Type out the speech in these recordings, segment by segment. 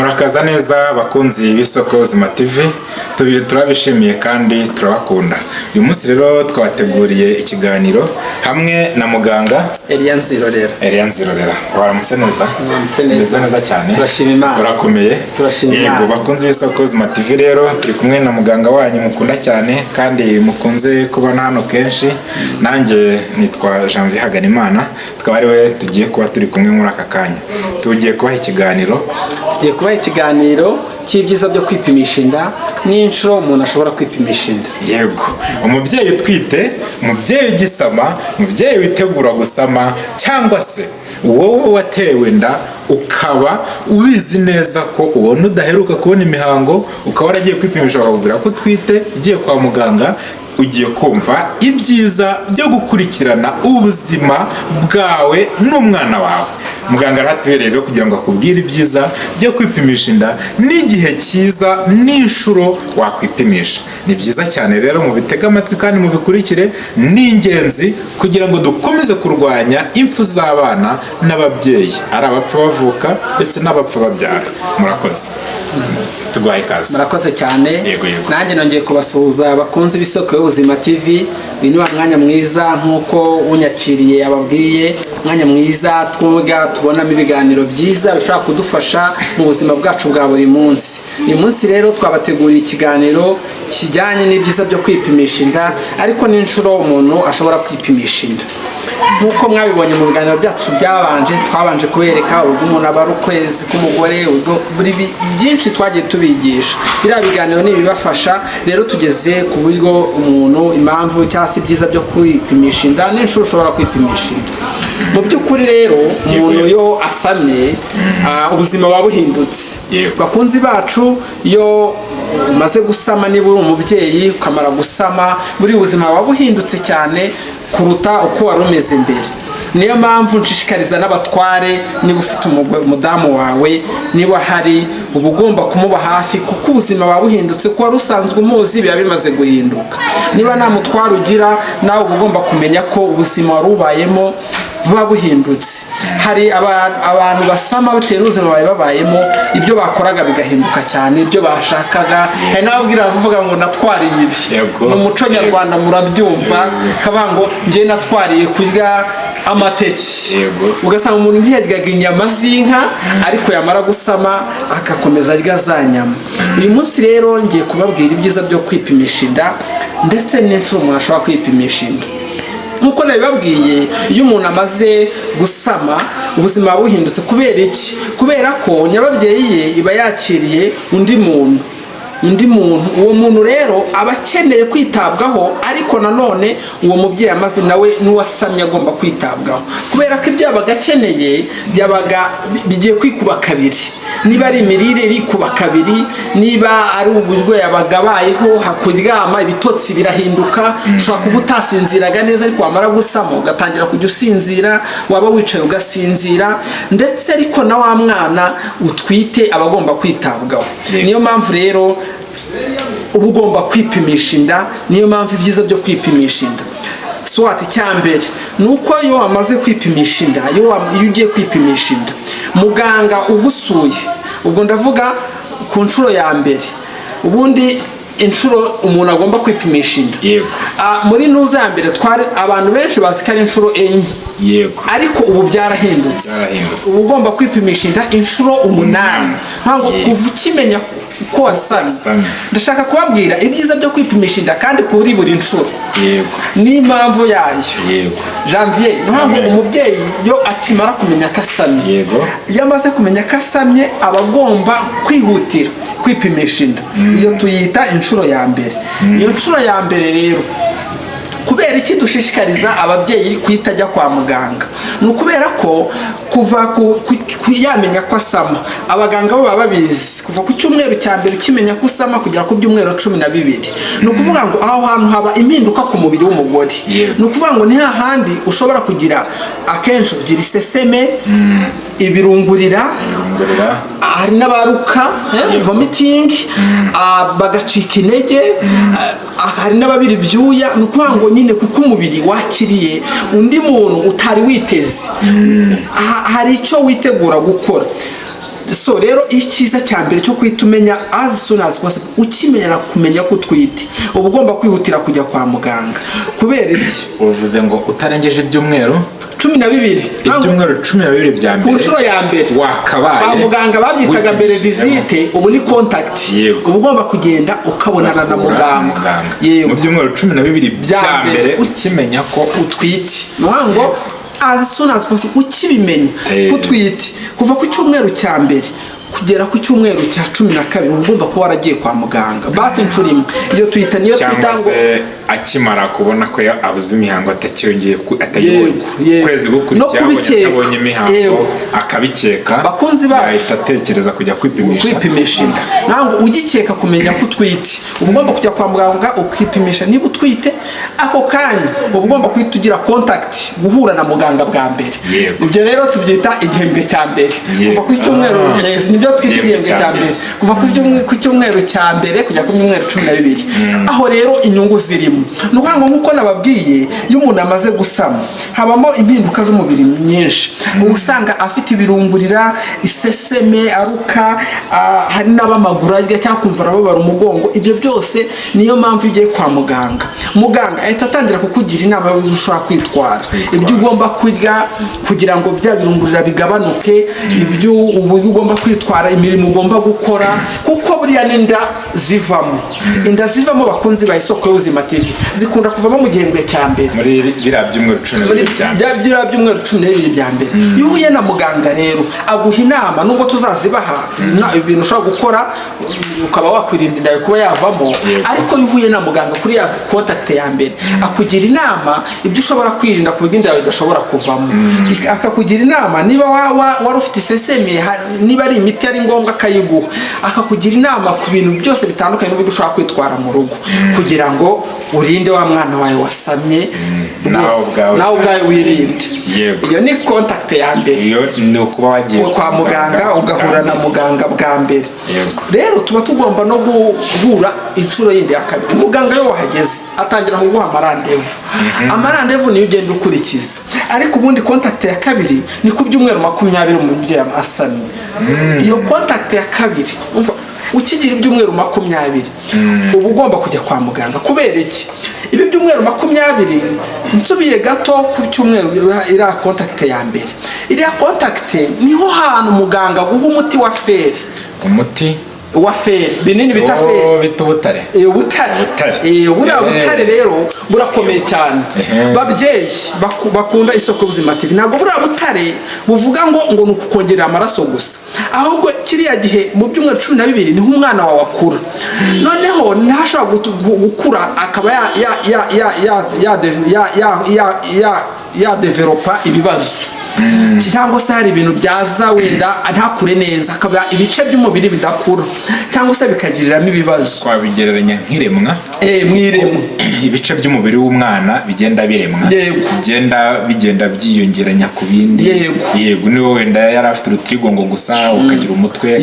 Murakaza neza bakunzi b'Isoko Ubuzima TV, turabishimiye kandi turabakunda. Uyu munsi rero twabateguriye ikiganiro hamwe na muganga Eliya Nzirorera. Eliya Nzirorera. Waramutse neza? Mwaramutse neza. Umeze neza cyane? Turashima Imana. Urakomeye? Turashima Yego, Imana. bakunzi b'Isoko Ubuzima TV, rero turi kumwe na muganga wanyu mukunda cyane kandi mukunze kubona hano kenshi. Nanjye nitwa Janvier Haganimana, tukaba ari we tugiye kuba turi kumwe muri aka kanya. Tugiye kubaha ikiganiro. Tugiye kubaha ikiganiro cy'ibyiza byo kwipimisha inda n'inshuro umuntu ashobora kwipimisha inda. Yego, umubyeyi utwite, umubyeyi ugisama, umubyeyi witegura gusama, cyangwa se wowe watewe inda ukaba ubizi neza ko ubona udaheruka kubona imihango, ukaba waragiye kwipimisha bakakubwira ko utwite, ugiye kwa muganga, ugiye kumva ibyiza byo gukurikirana ubuzima bwawe n'umwana wawe. Muganga arahatubereye rero kugira ngo akubwire ibyiza byo kwipimisha inda n'igihe cyiza n'inshuro wakwipimisha. Ni byiza cyane rero, mubitege amatwi kandi mubikurikire, ni ingenzi kugira ngo dukomeze kurwanya impfu z'abana n'ababyeyi, ari abapfa bavuka ndetse n'abapfa babyara. Murakoze, tuguhaye ikaze. Murakoze cyane. Yego. Nanjye nongeye kubasuhuza abakunzi b'Isoko y'Ubuzima TV. Uyu ni wa mwanya mwiza, nk'uko unyakiriye ababwiye, umwanya mwiza twumva tubonamo ibiganiro byiza bishobora kudufasha mu buzima bwacu bwa buri munsi. Uyu munsi rero twabateguriye ikiganiro kijyanye n'ibyiza byo kwipimisha inda, ariko n'inshuro umuntu ashobora kwipimisha inda. Nk'uko mwabibonye mu biganiro byacu byabanje, twabanje kubereka uburyo umuntu aba ari ukwezi k'umugore, uburyo buri byinshi twagiye tubigisha. Biriya biganiro ni ibibafasha. Rero tugeze ku buryo umuntu, impamvu cyangwa se ibyiza byo kwipimisha inda n'inshuro ushobora kwipimisha inda. Mu by'ukuri rero, umuntu iyo asamye, ubuzima buba buhindutse. Bakunzi bacu, iyo umaze gusama, niba uri umubyeyi ukamara gusama, buri ubuzima buba buhindutse cyane kuruta uko wari umeze mbere. Niyo mpamvu nshishikariza n'abatware, niba ufite umudamu wawe, niba hari, uba ugomba kumuba hafi, kuko ubuzima buba buhindutse. Kuko wari usanzwe umuzi, biba bimaze guhinduka. Niba nta mutware ugira, nawe uba ugomba kumenya ko ubuzima wari ubayemo buba buhindutse. Hari abantu basama bitewe n'ubuzima bari babayemo, ibyo bakoraga bigahinduka cyane, ibyo bashakaga. Hari n'ababwira bavuga ngo natwariye ibi. Mu muco nyarwanda murabyumva, kavuga ngo njye natwariye kurya amateke. Ugasanga umuntu ntiyaryaga inyama z'inka, ariko yamara gusama agakomeza arya za nyama. Uyu munsi rero ngiye kubabwira ibyiza byo kwipimisha inda ndetse n'inshuro umuntu ashobora kwipimisha inda. Nk'uko nabibabwiye, iyo umuntu amaze gusama, ubuzima buba buhindutse. Kubera iki? Kubera ko nyababyeyi ye iba yakiriye undi muntu, undi muntu. Uwo muntu rero aba akeneye kwitabwaho, ariko nanone uwo mubyeyi amaze nawe n'uwasamye agomba kwitabwaho, kubera ko ibyo yabaga akeneye yabaga bigiye kwikuba kabiri. Niba ari imirire, irikuba kabiri. Niba ari uburyo yabaga abayeho, kuryama, ibitotsi birahinduka. Ushobora kuba utasinziraga neza, ariko wamara gusama ugatangira kujya usinzira, waba wicaye ugasinzira. Ndetse ariko na wa mwana utwite aba agomba kwitabwaho. Niyo mpamvu rero uba ugomba kwipimisha inda. Niyo mpamvu ibyiza byo kwipimisha inda, swat icyambere ni uko iyo wamaze kwipimisha inda, iyo ugiye kwipimisha inda, muganga ugusuye, ubwo ndavuga ku nshuro ya mbere, ubundi inshuro umuntu agomba kwipimisha inda, muri ntuza ya mbere, twari abantu benshi bazi ko ari inshuro 4, ariko ubu byarahindutse. Byarahindutse. Uba ugomba kwipimisha inda inshuro 8, ntabwo kuva ukimenya ko wasamye. Wasamye. Ndashaka kubabwira ibyiza byo kwipimisha inda kandi kuri buri nshuro n'impamvu yayo. Janvier, ni ngo Amen. umubyeyi iyo akimara kumenya ko asamye, iyo amaze kumenya ko asamye, aba agomba kwihutira kwipimisha inda. Iyo tuyita inshuro ya mbere. Iyo nshuro ya mbere rero, kubera iki dushishikariza ababyeyi guhita ajya kwa muganga? Ni ukubera ko kuva ku yamenya ko asama, abaganga bo baba babizi, kuva ku cyumweru cya mbere ukimenya ko usama kugera ku byumweru 12. Ni ukuvuga ngo aho hantu haba impinduka ku mubiri w'umugore. Ni ukuvuga ngo ni hahandi ushobora kugira, akenshi ugira iseseme, ibirungurira, Irungurira. Hari n'abaruka, vomiting, bagacika intege, hari n'ababira ibyuya. Ni ukuvuga ngo nyine kuko umubiri wakiriye undi muntu utari witeze, hari icyo witegura gukora. So rero, icyiza cya mbere cyo guhita umenya as soon as possible, ukimenyera kumenya ko utwite, uba ugomba kwihutira kujya kwa muganga. Kubera iki? Uvuze ngo utarengeje ibyumweru 12. Ibyumweru 12 bya Ku mbere nshuro ya mbere wakabaye kwa muganga babyitaga mbere wipimishijemo. visite, ubu ni contact. Uba ugomba kugenda ukabonana na muganga. Yego. Mu byumweru 12 bya Bya mbere. mbere ukimenya ko Utwite, ni ukuvuga ngo as soon as possible ukibimenya ko utwite, kuva ku cyumweru cya mbere kugera ku cyumweru cya 12, uba ugomba kuba waragiye kwa muganga basi inshuro imwe. Iyo tuyita, niyo twita Cyangwa ngo se akimara kubona ko abuze imihango, atacyongeye atayibonye, Yego. ukwezi gukurikiye No abonye kubikeka. atabonye imihango, akabikeka, Bakunzi bacu. yahita atekereza kujya kwipimisha Kwipimisha inda. Ntabwo ugikeka kumenya ko utwite, uba ugomba kujya kwa muganga ukipimisha niba utwite. Ako kanya uba ugomba guhita ugira contact, guhura na muganga bwa mbere. Ibyo rero tubyita igihembwe cya mbere. Kuva ku cyumweru, yes, nibyo twita Igihembwe igihembwe cya cya mbere. mbere, kuva ku cyumweru cya mbere kujya ku byumweru 12. Aho rero inyungu zirimo ni ukuvuga ngo, nk'uko nababwiye, iyo umuntu amaze gusama habamo impinduka z'umubiri nyinshi. Uba usanga afite ibirungurira, iseseme, aruka, hari n'abamaguru arya cyangwa kumva arababara umugongo. Ibyo byose niyo mpamvu iyo ugiye kwa muganga, muganga ahita atangira kukugira inama y'uburyo ushobora kwitwara, ibyo ugomba kurya kugira ngo bya birungurira bigabanuke, ibyo uburyo ugomba kwitwara, imirimo ugomba gukora, kuko buriya n'inda zivamo, inda zivamo, bakunzi ba Isoko y'Ubuzima TV, zikunda kuvamo mu gihembwe cya mbere. Muri biriya byumweru cumi na Muri bibiri bya mbere. Bya biriya byumweru 12 bya mbere, iyo uhuye na muganga rero aguha inama, nubwo tuzazibaha, ibintu ushobora gukora ukaba wakwirinda inda yawe kuba yavamo. Ariko iyo uhuye na muganga kuri ya contact ya mbere, akugira inama ibyo ushobora kwirinda ku buryo inda yawe idashobora kuvamo. Akakugira inama niba wari ufite iseseme, niba ari imiti ari ngombwa akayiguha, akakugira inama ku bintu byose bitandukanye n'uburyo ushobora kwitwara mu rugo kugira ngo urinde wa mwana wawe wasamye. Nawe Rwose, ubwawe. nawe ubwawe wirinde. Iyo ni contact ya mbere. Iyo ni ukuba wagiye Kwa muganga ugahura na muganga bwa mbere. Rero tuba tugomba no guhura inshuro yindi ya kabiri. Muganga iyo wahageze atangira kuguha amarandevu. Amarandevu niyo ugenda ukurikiza, ariko ubundi contact ya kabiri ni ku byumweru 20 umubyeyi asamye. Iyo contact ya kabiri, umva, ukigira ibyumweru 20 uba ugomba kujya kwa muganga. Kubera iki? Ibi byumweru 20, nsubiye gato ku cyumweru, iriya contact ya mbere, iriya contact niho hantu muganga aguha umuti wa fer. Umuti Wa fer, binini bita fer. Wo bita ubutare. Ubutare. Ubutare. Buriya butare rero burakomeye cyane. Babyeyi bakunda Isoko y'Ubuzima TV, ntabwo buriya butare buvuga ngo ni ukukongerera amaraso gusa, ahubwo kiriya gihe mu byumweru 12 niho umwana wawe akura. Noneho ntashobora gukura akaba ya ya ya ya ya ya ya ya ya ya ya developa ibibazo, cyangwa se hari ibintu byaza wenda ntakure neza, akaba ibice by'umubiri bidakura cyangwa se bikagiriramo ibibazo. Twabigereranya nk'iremwa. Mwiremwa. Ibice by'umubiri w'umwana bigenda biremwa, bigenda byiyongeranya ku bindi. Yego, niba wenda yari afite urutirigongo gusa, ukagira umutwe,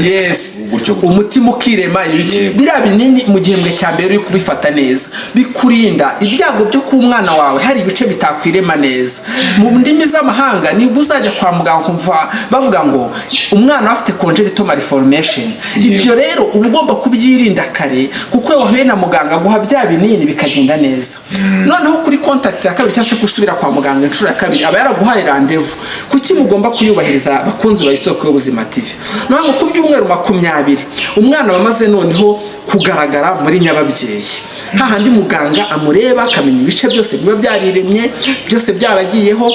gutyo gutyo. Umutima ukirema, ibiki. Biriya binini mu gihembwe cya mbere uri kubifata neza bikurinda ibyago byo kuba umwana wawe hari ibice bitakwirema neza. Mu ndimi z'amahanga nibwo uzajya kwa muganga ukumva bavuga ngo umwana afite congenital malformation. Ibyo rero uba ugomba kubyirinda kare, kuko iyo wahuye na muganga aguha bya binini bikagenda neza. Noneho kuri contact ya kabiri cyangwa se gusubira kwa muganga inshuro ya kabiri, aba yaraguhaye randevu. Kuki mugomba kuyubahiriza, bakunzi ba Isoko y'Ubuzima TV? Noneho ngo ku byumweru 20 umwana wamaze noneho kugaragara muri nyababyeyi, hahandi muganga amureba akamenya ibice byose biba byariremye, byose byaragiyeho,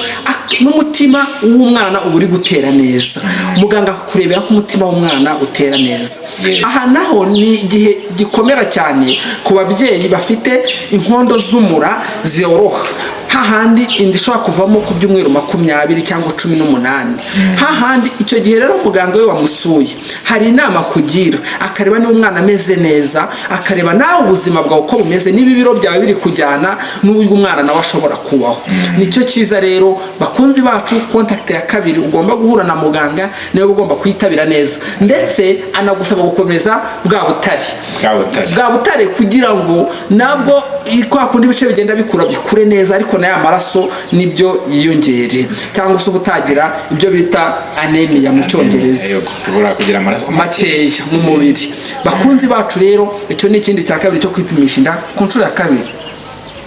n'umutima w'umwana uba uri gutera neza. Muganga akakurebera ko umutima w'umwana utera neza. Aha naho ni igihe gikomera cyane ku babyeyi bafite inkondo z'umura zoroha, hahandi inda ishobora kuvamo ku byumweru 20 cyangwa 18. Hahandi icyo gihe rero muganga we wamusuye hari inama akugira, akareba niba umwana ameze neza, akareba nawe ubuzima bwawe uko bumeze, niba ibiro byawe biri kujyana n'uburyo umwana nawe ashobora kubaho. Nicyo cyiza rero, bakunzi bacu, contact ya kabiri ugomba guhura na muganga, niwe ugomba kuyitabira neza, ndetse anagusaba gukomeza bwa butare. Bwa butare. Bwa butare, kugira ngo nabwo kwa kundi ibice bigenda bikura bikure neza, ariko Ariko n'aya maraso nibyo yiyongere, cyangwa se uba utagira ibyo bita anemia mu Cyongereza. Yego, ubura kugira amaraso Makeya mu mubiri. Bakunzi bacu rero, icyo ni ikindi cya kabiri cyo kwipimisha inda ku nshuro ya kabiri.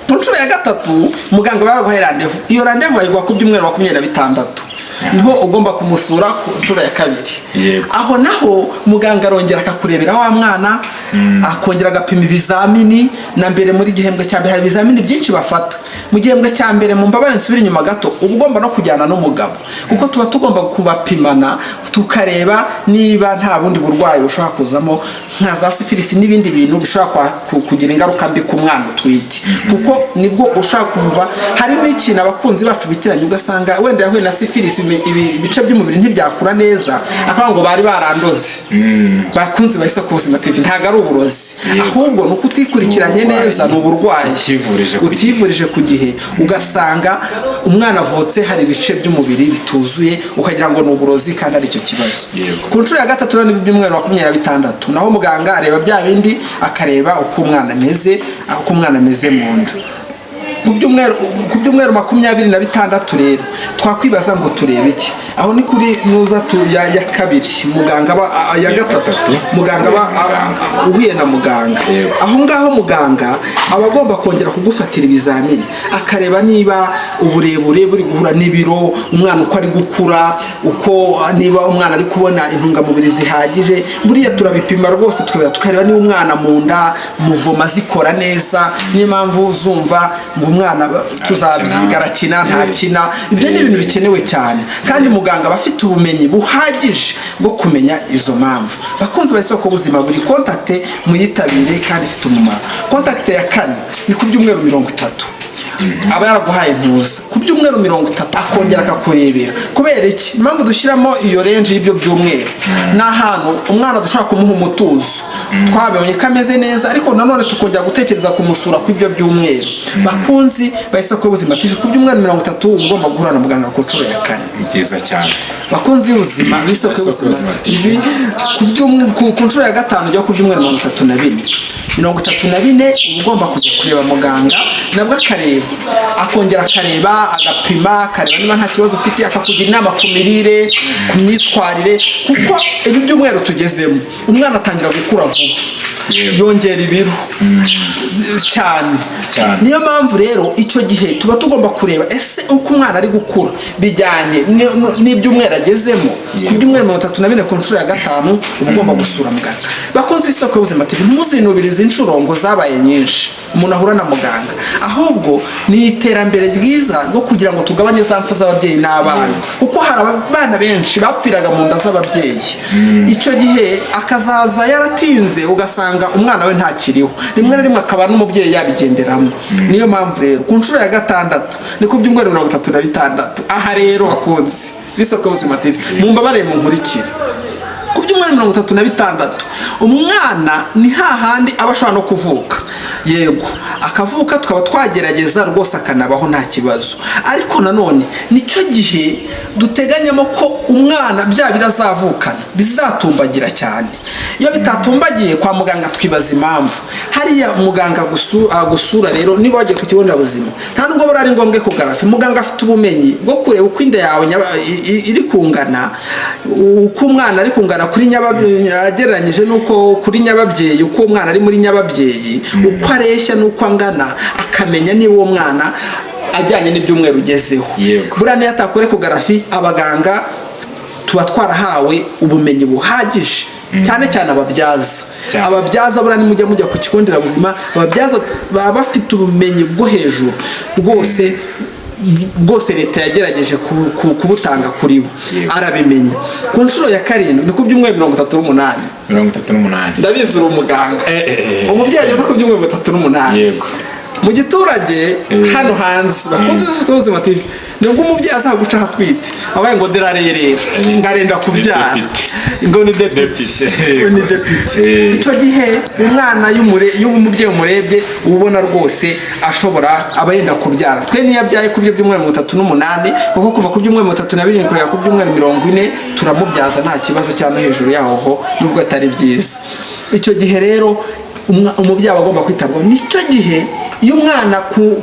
Ku nshuro ya gatatu, muganga baraguhaye rendez-vous. Iyo rendez-vous bayiguha ku byumweru 26, niho ugomba kumusura ku nshuro ya kabiri. Aho naho muganga arongera akakurebera wa mwana, akongera agapima ibizamini. Na mbere muri gihembwe cya mbere hari ibizamini byinshi bafata mu gihembwe cya mbere. Mu mbabare nsubire inyuma gato, uba ugomba no kujyana n'umugabo, kuko tuba tugomba kubapimana tukareba niba nta bundi burwayi bushobora kuzamo, nka za sifilisi n'ibindi bintu bishobora kugira ingaruka mbi ku mwana utwite, kuko nibwo ushobora kumva hari n'ikintu abakunzi bacu bitiranya, ugasanga wenda yahuye na sifilisi, ibice by'umubiri ntibyakura neza, akavuga ngo bari barandoze. Bakunzi ba Isoko Ubuzima TV, ntabwo ari uburozi, ahubwo ni uko utikurikiranye Ni uburwayi. neza, ni uburwayi. Utivurije ku gihe. Utivurije ku gihe, ugasanga umwana avutse hari ibice by'umubiri bituzuye, ukagira ngo ni uburozi kandi ari icyo kibazo. Ku nshuro ya gatatu rero ni ibyumweru 26, naho muganga areba bya bindi, akareba uko umwana ameze, uko umwana ameze mu nda. Ku byumweru 26 rero twakwibaza ngo turebe iki? Aho ni kuri nuza ya kabiri, muganga aba ya Ya gatatu, gatatu. muganga aba Muganga. Uhuye na muganga. Aho ngaho muganga aba agomba kongera kugufatira ibizamini, akareba niba uburebure buri guhura n'ibiro, umwana uko ari gukura, uko niba umwana ari kubona intungamubiri zihagije. Buriya turabipima rwose, tukareba niba umwana mu nda muvoma zikora neza. Niyo mpamvu uzumva ngo umwana tuzabyiga arakina, ntakina. Ibyo ni ibintu bikenewe cyane, kandi muganga aba afite ubumenyi buhagije bwo kumenya izo mpamvu. Bakunzi ba Isoko Buzima, buri contact muyitabire kandi ifite umumaro. Contact ya kane ni ku byumweru 30. Aba yaraguhaye ntuza ku byumweru 30, akongera akakurebera. Kubera iki? Impamvu dushyiramo iyo range y'ibyo byumweru, ni ahantu umwana dushobora kumuha umutuzo, twabonye ko ameze neza, ariko nanone tukongera gutekereza kumusura ku ibyo byumweru. Bakunzi ba Isoko y'Ubuzima TV, ku byumweru 30 uba ugomba guhura na muganga ku nshuro ya kane. Ni byiza cyane. Bakunzi b'ubuzima b'Isoko y'Ubuzima TV, ku nshuro ya gatanu ujya ku byumweru 34. 34 uba ugomba kujya kureba muganga, nabwo akareba, akongera akareba, agapima, akareba niba nta kibazo ufite, akakugira inama ku mirire, ku myitwarire, kuko ibi byumweru tugezemo umwana atangira gukura vuba, yongera ibiro cyane. Cyane. Niyo mpamvu rero icyo gihe tuba tugomba kureba ese uko umwana ari gukura bijyanye n'ibyumweru agezemo. Ku byumweru 34 ku nshuro ya gatanu uba ugomba gusura muganga. Bakunzi Isoko y'Ubuzima TV, ntimuzinubirize inshuro ngo zabaye nyinshi umuntu ahura na muganga, ahubwo ni iterambere ryiza rwo kugira ngo tugabanye za mpfu z'ababyeyi n'abana, kuko hari abana benshi bapfiraga mu nda z'ababyeyi. Icyo gihe akazaza yaratinze, ugasanga umwana we ntakiriho, rimwe na rimwe akaba n'umubyeyi yabigenderamo. Niyo mpamvu rero ku nshuro ya gatandatu ni ku byumweru 36. Aha rero, bakunzi b'Isoko y'Ubuzima TV, mumbabarire munkurikire. Ku byumweru 36 umwana ni hahandi aba ashobora no kuvuka, yego akavuka, tukaba twagerageza rwose akanabaho nta kibazo, ariko nanone nicyo gihe duteganyamo ko umwana bya birazavukana bizatumbagira cyane. Iyo bitatumbagiye kwa muganga twibaza impamvu. Hariya muganga agusura rero, niba wagiye ku kigo nderabuzima, nta nubwo buriya ari ngombwa échographie. Muganga afite ubumenyi bwo kureba uko inda yawe iri kungana, uko umwana ari kungana kuri nyababyeyi agereranyije n'uko kuri nyababyeyi, uko umwana ari muri nyababyeyi, uko areshya n'uko angana, akamenya niba uwo mwana ajyanye n'ibyumweru ugezeho. Buriya niyo atakora échographie, abaganga tuba twarahawe ubumenyi buhagije, cyane cyane ababyaza. Ababyaza buriya nimujya mujya ku kigo nderabuzima, ababyaza baba bafite ubumenyi bwo hejuru rwose rwose, leta yagerageje kubutanga kuri bo. Arabimenya. Ku nshuro ya karindwi ni ku byumweru 38. 38. Ndabizi uri umuganga. Umubyeyi ageze ku byumweru 38, mu giturage hano hanze, bakunze Ubuzima TV, nibwo umubyeyi azaguca atwite abaye ngo derarerera, ngo arenda kubyara, Depite. ngo ni depite. Depite. Ngo ni depite. Icyo gihe umwana iyo umubyeyi umurebye, uba ubona rwose ashobora aba yenda kubyara. Twe niyo abyaye ku byo byumweru 38, kuko kuva ku byumweru 37 kugera ku byumweru 40 turamubyaza nta kibazo, cyangwa no hejuru yaho ho nubwo atari byiza. Icyo gihe rero umubyeyi aba agomba kwitabwaho. Nicyo gihe Iyo umwana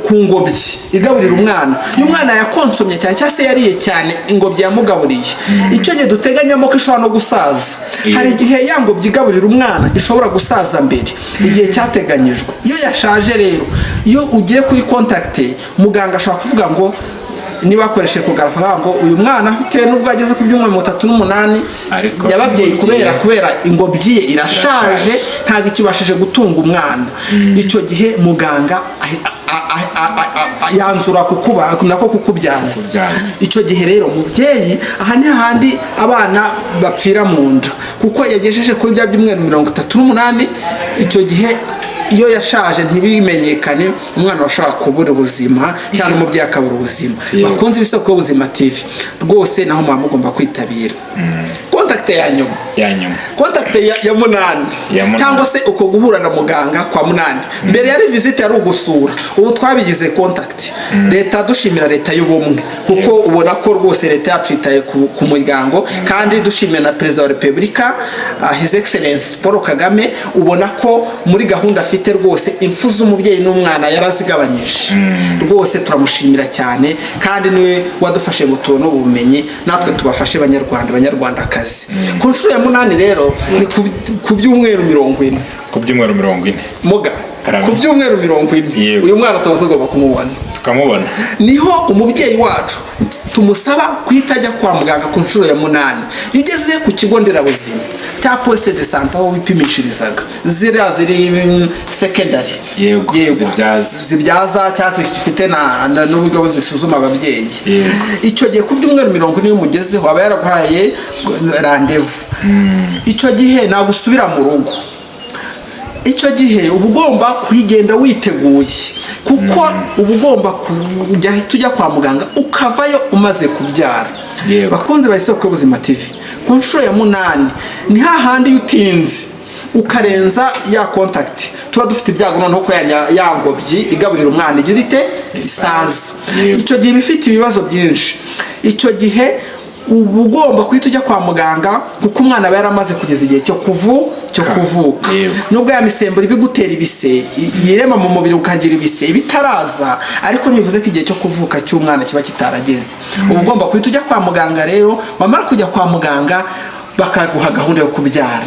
ku ngobyi igaburira umwana, iyo umwana yakonsomye cyane cyangwa se yariye cyane ingobyi yamugaburiye, icyo gihe duteganyamo ko ishobora no gusaza. Hari igihe ya ngobyi igaburira umwana ishobora gusaza mbere igihe cyateganyijwe. Iyo yashaje rero, iyo ugiye kuri contact, muganga ashobora kuvuga ngo niba akoresheje échographie, akavuga ngo uyu mwana bitewe n'ubwo ageze ku byumweru 38, Ariko yababyeyi ingobyi kubera kubera ingobyi ye irashaje, Irashaje. ntabwo ikibashije gutunga umwana. Icyo gihe muganga yanzura kukuba nako kukubyaza. Kukubyaza. Icyo gihe rero umubyeyi, aha ni hahandi abana bapfira mu nda, kuko yagejeje kuri bya byumweru 38. Icyo gihe iyo yashaje ntibimenyekane, umwana washobora kubura ubuzima cyangwa umubyeyi akabura ubuzima. Bakunze Ibisoko y'Ubuzima TV, rwose naho muba mugomba kwitabira contact ya nyuma. Ya nyuma. Contact ya munani. Ya munani. Cyangwa se uko guhura na muganga kwa munani. Mbere yari visite, yari ugusura, ubu twabigize contact. Leta, dushimira Leta y'ubumwe, kuko ubona ko rwose leta yacu yitaye ku muryango, kandi dushimira na Perezida wa Repubulika, His Excellence Paul Kagame. Ubona ko muri gahunda afite rwose impfu z'umubyeyi n'umwana yarazigabanyije. Rwose turamushimira cyane, kandi niwe wadufashe ngo tubone ubumenyi, natwe tubafashe, Banyarwanda, Banyarwandakazi. Ku nshuro ya munani rero ni ku byumweru 40. Ku byumweru 40. Muga. Karame. Ku byumweru 40, uyu mwana tuba tugomba kumubona. Tukamubona. Niho umubyeyi wacu tumusaba guhita ajya kwa muganga ku nshuro ya munani. Iyo ugeze ku kigo nderabuzima cya poste de santé, aho wipimishirizaga, ziriya ziri secondary, Yego, zibyaza. Zibyaza cyangwa zifite n'uburyo zisuzuma ababyeyi. Icyo gihe ku byumweru 40 iyo umugezeho, aba yaraguhaye rendez-vous. Icyo gihe ntabwo usubira mu rugo. Icyo gihe uba ugomba kuyigenda witeguye, kuko uba ugomba kujya tujya kwa muganga, ukavayo umaze kubyara. Bakunzi ba Isoko y'Ubuzima TV, ku nshuro ya munani ni hahandi iyo utinze ukarenza ya contact, tuba dufite ibyago noneho ko ya ngobyi igaburira umwana igize ite? Isaza. Icyo gihe iba ifite ibibazo byinshi. Icyo gihe uba ugomba guhita ujya kwa muganga, kuko umwana aba yaramaze kugeza igihe cyo kuvuka. Nubwo ya misemburo ibigutera ibise yirema mu mubiri ukagira ibise ibitaraza, ariko ntibivuze ko igihe cyo kuvuka cy'umwana kiba kitarageze. Uba ugomba guhita ujya kwa muganga rero, wamara kujya kwa muganga bakaguha gahunda yo kubyara.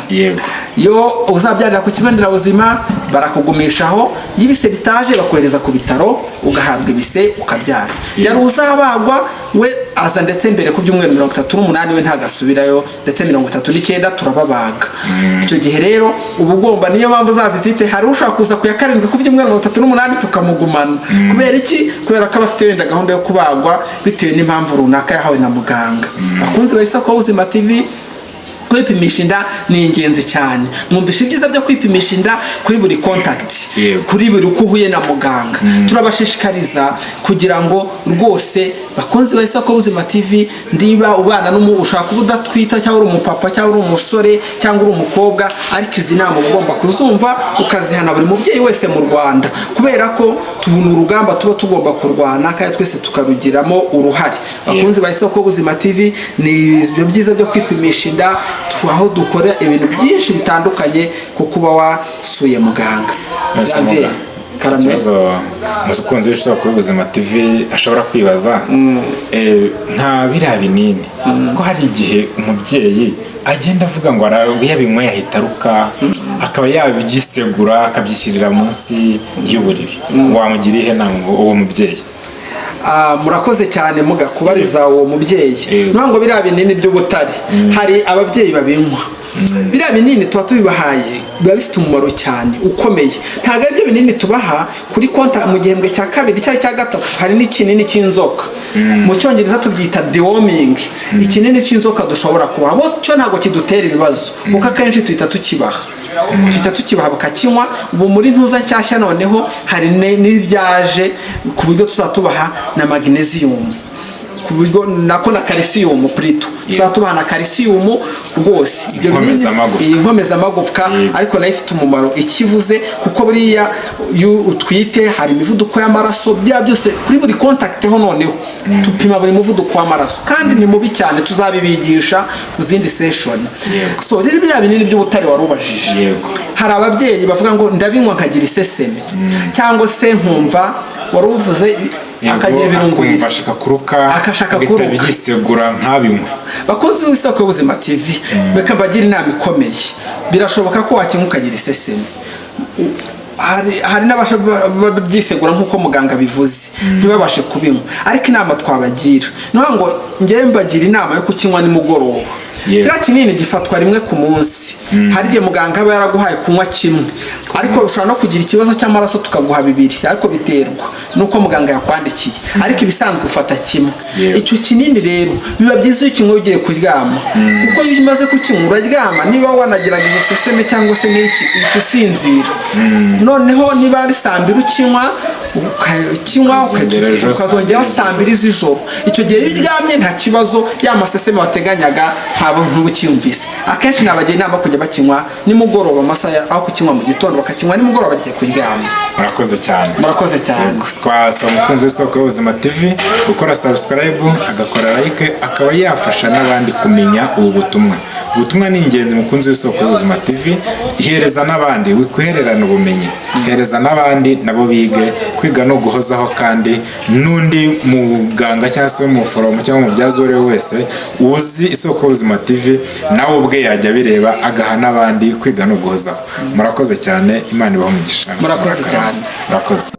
Iyo uzabyarira ku kigo nderabuzima barakugumishaho, iyo ibise bitaje bakohereza ku bitaro, ugahabwa ibise ukabyara. Yari uzabagwa we aza ndetse mbere ku byumweru 38, we ntagasubirayo, ndetse 39 turababaga. Icyo gihe rero uba ugomba, niyo mpamvu za visite, hari ushobora kuza ku ya karindwi ku byumweru 38 tukamugumana. Kubera iki? Kubera ko aba afite wenda gahunda yo kubagwa bitewe n'impamvu runaka yahawe na muganga. Bakunzi ba Isoko y'Ubuzima TV, kwipimisha inda ni ingenzi cyane. Mwumvisha ibyiza byo kwipimisha inda kuri buri contact, kuri buri uko uhuye na muganga. Turabashishikariza kugira ngo rwose, bakunzi ba Isoko y'Ubuzima TV, ndiba ubana n'umu ushobora kuba udatwita, cyangwa uri umupapa, cyangwa uri umusore, cyangwa uri umukobwa, ariko izi nama uba ugomba kuzumva ukazihana buri mubyeyi wese mu Rwanda, kubera ko tubona urugamba tuba tugomba kurwana kandi twese tukarugiramo uruhare. Bakunzi ba Isoko y'Ubuzima TV, ni ibyo byiza byo kwipimisha inda, aho dukora ibintu byinshi bitandukanye ku kuba wasuye muganga. Nonese Janvier, muga, karame. Ikibazo umukunzi w'Isoko y'Ubuzima TV ashobora kwibaza, nka biriya binini, ko hari igihe umubyeyi agenda avuga ngo yabinyweye ahita aruka, akaba yabyisegura akabyishyirira munsi y'uburiri, wamugira ihe nama uwo mubyeyi? Ah, murakoze cyane muga kubariza uwo mubyeyi. Niyo ngo biriya binini by'ubutare, hari ababyeyi babinywa. Biriya binini tuba tubibahaye, biba bifite umumaro cyane ukomeye. Ntabwo ari byo binini tubaha kuri contact mu gihembwe cya kabiri cyangwa cya gatatu. Hari n'ikinini cy'inzoka, mu Cyongereza tubyita deworming, ikinini cy'inzoka dushobora kubaha bo, cyo ntabwo kidutera ibibazo, kuko akenshi tuhita tukibaha bakakinywa. Ubu muri ntuza nshyashya noneho hari n'ibyaje ku buryo tuzatubaha na magnesium, ku ku buryo nako na calcium plutôt, tuzaba tubaha na calcium rwose. Ibyo binini- Inkomezamagufwa. Iyi nkomezamagufwa, ariko nayo ifite umumaro ikivuze, kuko buriya iyo utwite hari imivuduko y'amaraso, bya byose kuri buri contact ho. Noneho tupima buri muvuduko w'amaraso, kandi ni mubi cyane, tuzabibigisha ku zindi session. So rero, biriya binini by'ubutare wari ubajije, hari ababyeyi bavuga ngo ndabinywa nkagira iseseme, cyangwa se nkumva, wari uvuze, akagira ibirungo. Akumva ashaka kuruka. Akashaka agahita kuruka. Byisegura ntabinywe. Bakunzi b'Isoko y'Ubuzima TV, reka mbagire inama ikomeye. Birashoboka ko wakinywa ukagira iseseme. Hari n'ababyisegura nk'uko muganga bivuze, ntibabashe kubinywa. Ariko inama twabagira ni ukuvuga ngo ngewe mbagira inama yo kukinywa nimugoroba. Kiriya kinini gifatwa rimwe ku munsi. Hari igihe muganga aba yaraguhaye kunywa kimwe, ariko ushobora no kugira ikibazo cy'amaraso tukaguha bibiri, ariko biterwa n'uko muganga yakwandikiye. Ariko ibisanzwe ufata kimwe. Icyo kinini rero biba byiza iyo ukinywa ugiye kuryama, kuko iyo umaze kukinywa uraryama, niba wanagiraga izo seseme cyangwa se n'iki, uhita usinzira. Noneho niba ari saa 2 ukinywa, ukakinywa, Ukazongera ejo ukazongera saa 2. saa 2 z'ijoro. Icyo gihe iyo uryamye nta kibazo, ya maseseme wateganyaga ntabwo ntuba ukiyumvise. Akenshi nabagira inama yo kujya bakinywa nimugoroba, amasaha aho kukinywa mu gitondo, bakakinywa nimugoroba bagiye kuryama. Murakoze cyane. Murakoze cyane. Twasaba umukunzi w'Isoko y'Ubuzima TV gukora subscribe, agakora like, akaba yafasha n'abandi kumenya ubu butumwa. Ubutumwa ni ingenzi. Mukunzi w'Isoko y'Ubuzima TV, hereza n'abandi, wikwihererana ubumenyi, hereza n'abandi nabo bige. Kwiga no guhozaho, kandi n'undi muganga cyangwa se umuforomo cyangwa umubyaza uwo ari we wese uzi Isoko y'Ubuzima TV, nawe ubwe yajya abireba agaha n'abandi. Kwiga no guhozaho. Murakoze cyane, Imana ibahe umugisha. Murakoze cyane. Murakoze.